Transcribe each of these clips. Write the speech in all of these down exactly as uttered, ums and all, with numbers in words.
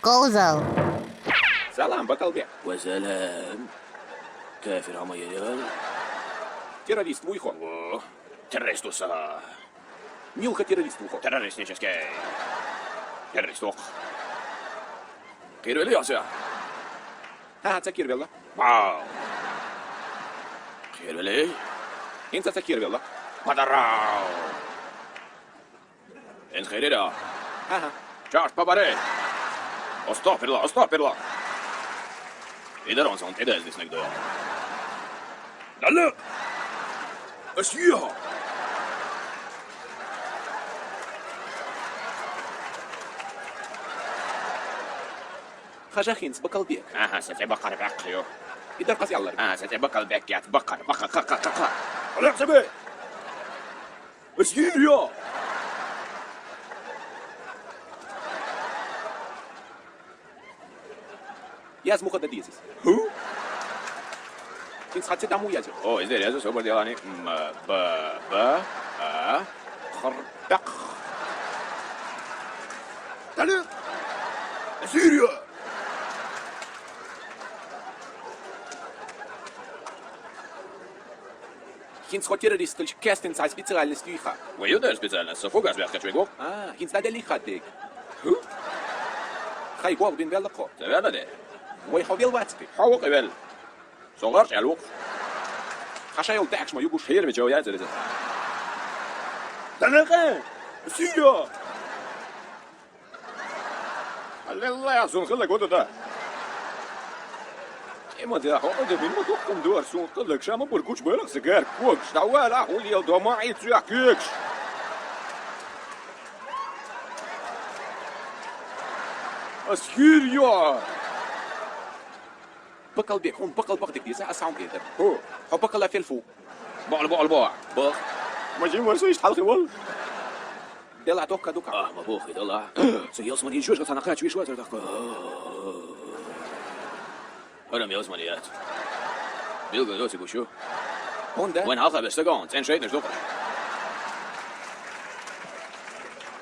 Козел. Салам, Бакалбек. Ва салам. Кафир ама ял. Террорист вуй хьо? Во. Террорист вуса. Нилха террорист вуй хьо? Террористический. Террорист вух. Кхировал ял са? Ха, ца кхировал. Бау. Кхировал. ХӀинца ца кхировал. Бадарау. Эн хайрера. Ха-ха. Чарт побаре. Астагфирулла, астагфирулла. Идарон сон тӀедездис нигдо. Дале. Ас йо. Хажа хӀинца, Бакалбек. Аха, са тӀе бакъар баккхио. Идар къаз яллар. Аха, са тӀе Бакалбек яц, бакъар, бакъа, ка, ка, ка, ка. Алехсабе. Ас йо. Яз муха да дезис. Ху? ХӀинца хьа ца даму яз. О, из дереза собар делани. М, ба, ба, а, хр, бак. Дале. Сирия. ХӀинца хьо террористалча кестин цхьа специальность юй хьа? Вай ю дар специальность, со фугас бехкача вегу. А, хӀинца дӀаделли хаддег. Ху? Хай гол бин велла хьо. Ца велла де? Вай хьо вел вацкъи? Хьо вукъи вел. Со гӀарч аьл вукъ. Хьа шайол дакш ма югуш. Хьерми чо яцар иза. Данакъа! Сиё! Аллилла, сун хила года да. Има да, хо да, бин ма тухум дуар сун хила, шама бур гуч бэлэх сигар, кугш, да вала, хулил дома, и цуя кюкш. Ас хир ё. Бакалбек, хьуна бакал бакъдик деза, ас хьуна гӀертар. Хьо? Хьо бакала фел фу? Бакъал, бакъал, бакъал. Бакъ. Ма жин варсу ишт хьалхи вал? Дела докка дука. А, ма бохи, дела. Со ялсмани жожга сана кач виш вазар дахка. Хьарам ялсмани яц. Билгал доци гушу. Хьунда? Вайн хьалха беш сагон, цен шайтнаш докаш.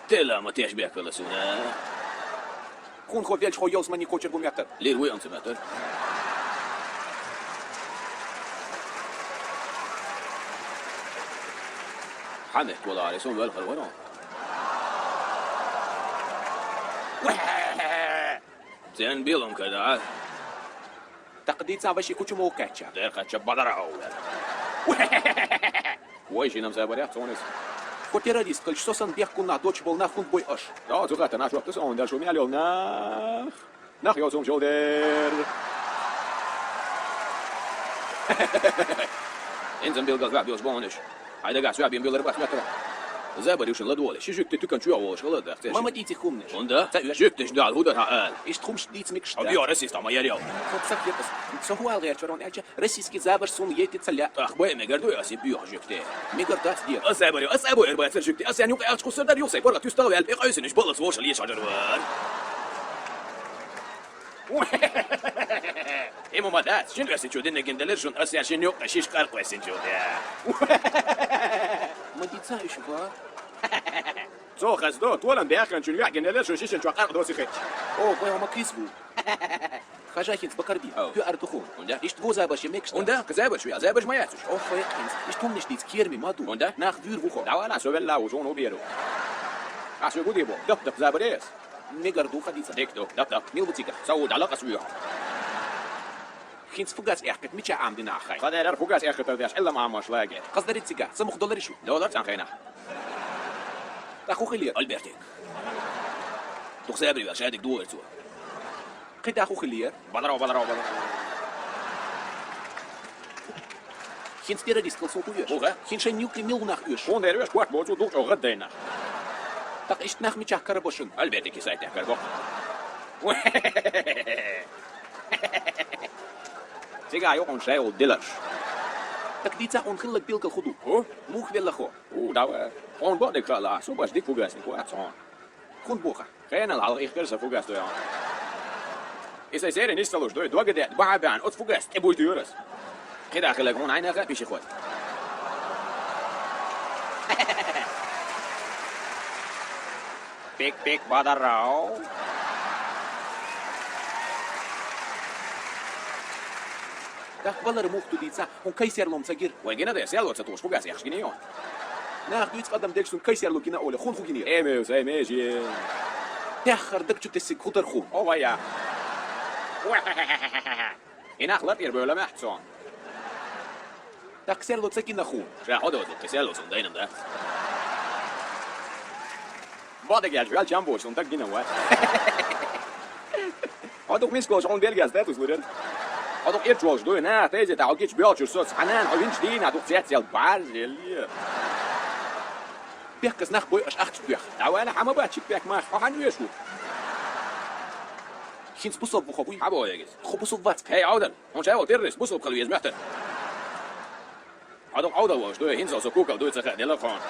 Тела ма теш бекала суна. Хьун хьо велча хьо ялсмани кочергу меттар. Лир вуй анца меттар. Хьамехк валари, сон вел хар варон. Цен билум када. Такъди ца ваши кучу мол кача. Дер кача бадарау. Вай жинам забаря цонес. Хо террорист, калч сосан бехкуна доч бол нахун бой аш. Да, цугата наш вахтас он дальше умял нах. Нах йосум жолдер. Инзам билгал ва билш бониш. Айда гас ва бим билер бас метро. Забарюшин ладволе. Шижик ты тюкан чуя волш ладах. Мама дити хумнеш. Унда? Та ва жик ты ждал, удар ха ал. Ишт хумш дит микш. Обио расист, ама ярел. Хот сак епас. Со хуал герчарон элча. Российский забаш сун етит саля. Ах, бай мегарду я си бюх жюкте. Мегардац дир. Ас забарю, ас абу эрбацер жюкте. Ас янюк ач кусардар юсай. Борла тюстал вел. Пек айсин иш балас вошал еш ажар вар. Иму мадац. Шин весин чудин неген делер шун ас ян шин юк шиш кар квесин чуде. Мадица иш ва. Цо хас до, толан бяхан чун вяген делер шун шишин чуа кар до сихеч. О, бай ама кис бу. Хажахинц бакарби. Ау. Кю ардухун. Унда? Ишт гоза баши мекшта. Унда? Казабаш вя, забаш маяцуш. О, фэкинц. Ишт тумниш диц керми маду. Унда? Нах вюр вухо. Давала совелла узон уберу. Асу гуди бу. Дап дап забрес. Мегар духа дица. Дик дук, дап дап. Мил бутика. Сау дала касуя. Хинц фугас яхкет мича амди нахай. Хадерер фугас яхкет дяш элла мамаш лаге. Каздари цига. Самух доллари шу. Доллар цан хайна. Таху хили. Альбертик. Тухсабри ва шадик дуэр цу. Кида ху хили. Баларо, баларо, баларо. Хинц террорист кыл суху еш. Уга? Хин шен нюкли милунах еш. Хун дервеш кват боцу дук о гаддайна. Так ишт нах мичах карабошун. Альбертик и сайт карбо. Цига йокъун шай ол дилаш. Так дица он хиллак билкал худу. О? Мух веллахо. У, давай. Он бодик хала, субаш дик фугасник, у ацон. Хун буха. Хенал хал их керса фугас доя. Иса серин исталуш дой, догадет, баабян, от фугас, те буй дюрас. Кида хилек он айнаха пиши хой. Пик-пик бадарау. ТӀаккха валар мух ду дийца, хӀун кай серлом ца гир? Вай гина да, серло ца тухуш, фугас яхаш гинийон. Нах дуьйцу къадам дегаш, хӀун кай серло гина оле, хун ху гинера? Э, меус, эй, межи. Тяххар даг чу тесиг хутар ху. О, вай я. И нах латӀир бевла махцон. ТӀаккха серло ца гина ху. Ша хьо дозу, кхи серло сун дайнам да. Бода гяж вял чам бош, сун даг гина ва. Хьо дух мискол, шон белгяс да тус лурен. Хьо дух ирчволш дуй, на, тайзе та хьо гич бёлчур соц. Хьанан, хьо винч дийна, дух цецел бар, зелье. Пехкас нах бой аш ахча бех. Давай на хьама бачи пек мах, хьо хьан вешу. Хинц бусол бухо буй. Хьабо егис. Хо бусол вац. Хей, Аудан, хьун чай вол террорист, бусол кал вез мехтер. Хьо дух Аудан ваш дуй, хинц со кукал дуй, цаха дела хон.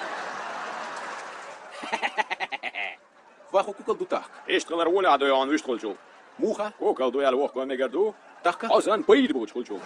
Ваху кукал ду тахк. Ишт калар воля а дуй, он вишт хулчу. Муха? Кукал дуй, ал вох кон мегар ду. ТӀаккха? Озан пайд буч хулчу.